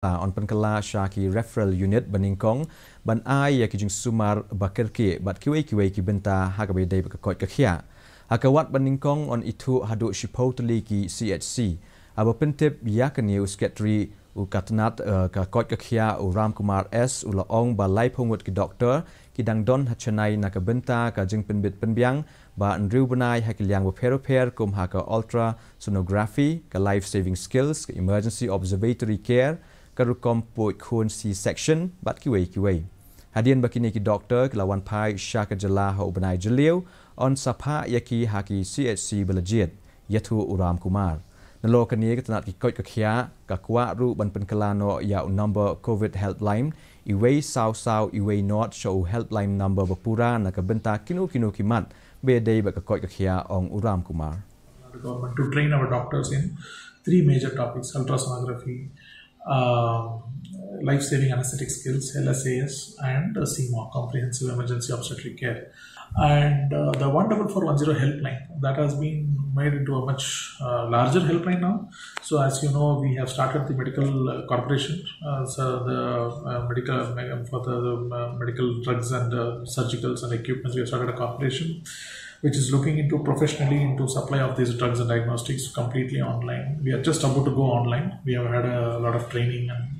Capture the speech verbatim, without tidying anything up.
Kylla yn pynkylla sha ki referral unit ba nyngkong ban ai ïa ki jingsumar ba kyrkieh bad kiwei kiwei ki bynta ha kaba ïadei bad ka koit ka khiah. Ha ka wad ba nyngkong yn ithuh haduh shiphew tylli ki C H C. Haba pyntip ïa kane, u Secretary ka tnad ka koit ka khiah, u Ram Kumar S, u la ong ba laiphew ngut ki doktor ki dang don ha Chennai na ka bynta ka jingpynbit pynbiang ba hynriew bnai ha ki liang bapher bapher, kum ha ka ultrasonography, ka life saving skills, ka emergency observatory care, ka rukom puid khun C-section bad kiwei kiwei. Hadien ba kine ki doktor ki la wan phai sha ka jylla ha u bnai Jylliew, yn sa phah ïa ki ha ki C H C ba la jied, ïathuh u Ram Kumar. Nalor kane, ka tnad ki koit ka khiah ka kwah ruh ban pynkylla noh ïa u number COVID helpline, uwei saw saw uwei nought, sha u helpline number ba pura na ka bynta kino kino ki mat ba ïadei bad ka koit ka khiah, ong u Ram Kumar. The government to train our doctors in three major topics: ultrasonography, um, life-saving anesthetic skills, L S A S, and uh, C MOC, Comprehensive Emergency Obstetric Care. And uh, the one double four one zero helpline that has been made into a much uh, larger helpline now. So as you know, we have started the medical uh, corporation, uh, so the uh, medical for the uh, medical drugs and uh, surgicals and equipments. We have started a corporation which is looking into professionally into supply of these drugs and diagnostics completely online. We are just about to go online. We have had a lot of training and